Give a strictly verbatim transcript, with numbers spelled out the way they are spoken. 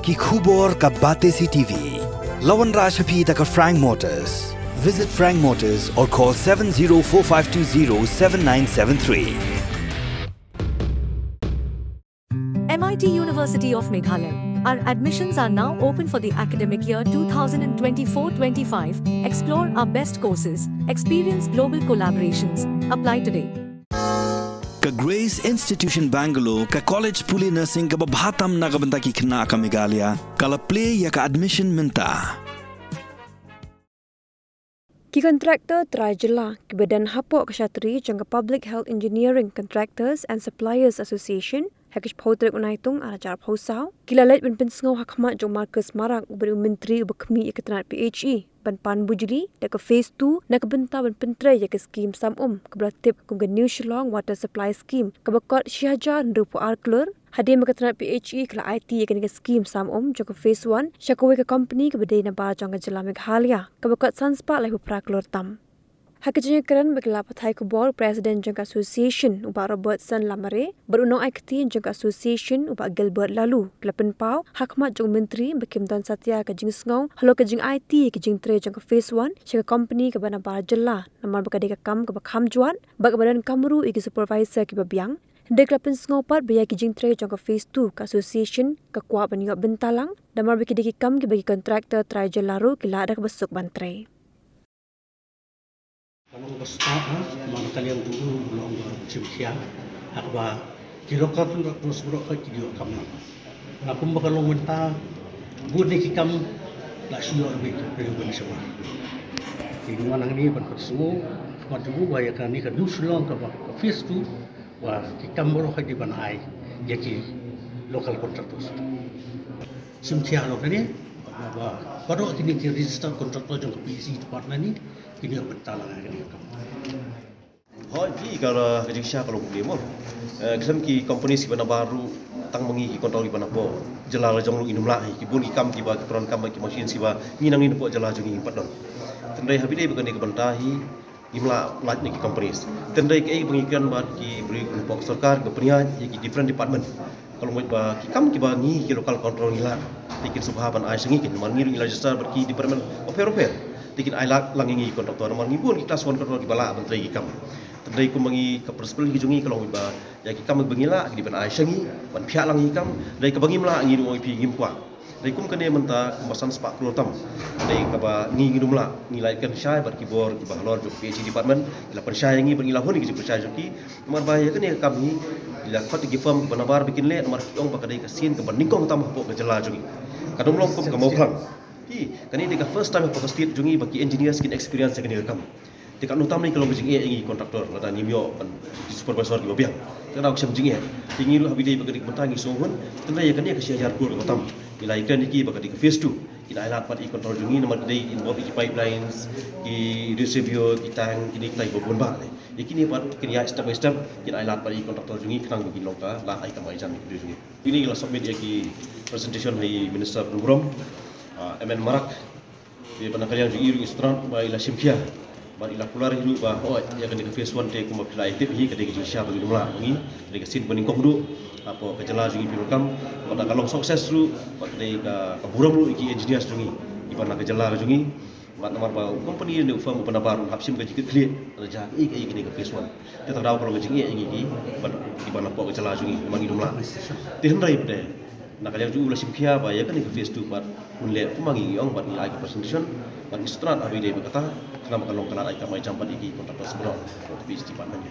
Ki khubor ka Batesi T V. La wanrah sha phi da ka Frank Motors. Visit Frank Motors or call seven zero four five two zero seven nine seven three. M I T University of Meghalaya. Our admissions are now open for the academic year two thousand twenty-four twenty-five. Explore our best courses, experience global collaborations. Apply today. Ka Grace Institution Bangalore, ka college pule nursing kaba bha tam na ka bynta ki khynnah ka Meghalaya, ka la plie ïa ka admission mynta. Ki contractor trai jylla kiba don hapoh ka shatri jong ka Public Health Engineering Contractors and Suppliers Association, ha ka shiphew tarik u Naitung ar hajar arphew saw, ki la leit ban pynsngew ha khmat jong u Marcus Marak, uba dei u myntri uba khmih ïa ka tnat P H E, ban pan bujli da ka phase two na ka bynta ban pyntrei ïa ka skim sam um kaba la tip kum ka New Shillong Water Supply Scheme, kaba kot shi hajar hynriewphew ar klur. Hadien ba ka tnat P H E ka la aiti ïa kane ka skim sam um jong ka phase one sha kawei ka company kaba dei nabar jong ka jylla Meghalaya, kaba kot sanspah laiphew phra klur tam. Ha ka jingïakren bad ki lad pathai khubor, u President jong ka Association, u Bah Robertson Lamare, bad u nongai ktien jong ka Association, u Bah Gilbert Laloo, ki la pynpaw ha khmat jong u Myntri ba kim don satia ka jingsngew halor ka jingaiti ïa ka jingtrei jong ka phase one sha ka company kaba nabar jylla, namar ba ka dei ka kam kaba kham jwat bad kaba donkam ruh ïa ki supervisor kiba biang. Hynrei ki la pynsngew pat ba ïa ki jingtrei jong ka phase two, ka Association ka kwah ban ïoh bynta lang, namar ba ki dei ki kam kiba ki contractor trai jylla ruh ki lah da kaba suk ban trei. Ka long kaba stad, ha, ba na ka liang jong u, u long ba shim khia ha kaba ki local contractors baroh ki ïoh kam lang. Nga kumba ka long mynta, bun ne ki kam la shu ïoh beit, beit ban shu. Ki ngi wan hangne ban pynsngew, khmat jong u ba ïa kane ka New Shillong kaba, ka phase two, ba ki kam baroh ki dei ban ai ïa ki local contractors. Shim khia halor kane, ba, ba, baroh kine ki registered contractor jong ka P H E department ne, kin ïoh bynta lang ha kane ka kam. Hooid, phi, ka, ka jingshisha ka long kumne mo. Eh, ki sem ki companies kiba nabar ruh, tang ma ngi ki contractor kiba napoh jylla la jong ruh ngim lah hi, ki bun ki kam kiba, ki pyndonkam bad ki machines kiba ngi nangne napoh jylla jong ngi ngim pat don. Hynrei ha phi dei ba kane ka bynta hi, ngim lah lait na ki companies. Hynrei kaei ba ngi kren bad ki briew napoh sorkar kiba pynïaid ïa ki different department, ka long ba ki kam kiba ngi ki local contractor ngi lah, te kin sngewbha ban ai sha ngi, kin, namar ngi ruh ngi register bad ki department bapher bapher. Te kin ai lad lang ïa ngi contractor, namar ngi bun ki class one contractor kiba lah ban trei ki kam. Hynrei kumba ngi, ka principle jong ngi ka long ba ïa ki kam ba ngi lah ki dei ban ai sha ngi, ban phiah lang ïa ki kam. Hynrei kaba ngim lah ngi ruh ong ïa phi ngim kwah. Dei kum kane mynta kumba san spah klur tam. Dei kaba ngi ngin ym lah, ngi la ïakren shai bad ki bor kiba halor jong P H E department, ki la pynshai ïa ngi bad ngi la hun ïa ki jingpynshai jong ki. Namar ba ïa kane ka kam hi, ki la khot ïa ki firm kiba nabar ba kin leh, namar ki ong ba ka dei ka sien kaba nyngkong tam hapoh ka jylla jong ngi. Ka dang long kum ka Mawphlang. Hi, kane dei ka first time hapoh ka state jong ngi ba ki engineers kin experience ïa kane ka kam. Te katno tam ne ka long ka jingeh ïa ngi contractor, lada ngim ïoh ban ki supervisor kiba biang. Te ka dei ka shem jingeh. Te ngi ruh ha phi dei ba ka dei ka bynta ngi sngewhun. Te ïa kane ka shi hajar klur kaba tam, ngi la ïakren ïa ki ba ka dei ka phase two. Kin ai lad pat ïa ki contractor jong ngi namar ki dei involve ïa ki pipelines, ki reservoir, ki tank, kine kita kiba bun bah ne. Ïa kine pat kin ïaid step by step, kin ai lad pat ïa ki contractor jong ngi khnang ba kin long ka lad ai kam ai jam ïa ki briew jong ngi. Kine ngi la submit ïa ki presentation ha i Minister Pynburom, ah, M N Marak. Te ba na ka liang jong i ruh i sngewthuh ba i la shim khia bad i la kular hi ruh ba, hooid, ïa kane ka phase one te kumba phi la ïatip hi, ka dei ka jingshisha ba ngin ym lah, ba ngi, ka dei ka sien ba nyngkong duh hapoh ka jylla jong ngi phi ruh kam. Bad ka long success ruh, bad ka dei ka, ka burom ruh ïa ki engineers jong ngi, kiba na ka jylla jong ngi. Bad namar ba u company ne u firm uba nabar un hap shim ka jingkitkhlieh, lada jia kaei kaei kane ka phase one. Te tang daw ka long ka jingeh ïa ngi ki, ban, kiba napoh ka jylla jong ngi, namar ngin ym lah. Te hynrei pat, na ka liang jong u la shim khia ba ïa kane ka phase two pat un leh kumba ngi ong bad ngi ai ka presentation, bad ngi sngewthuh ha phi dei ba kata, khnang ba ka long ka lad ai kam ai jam bad ïa ki contractors baroh, baroh P H E department.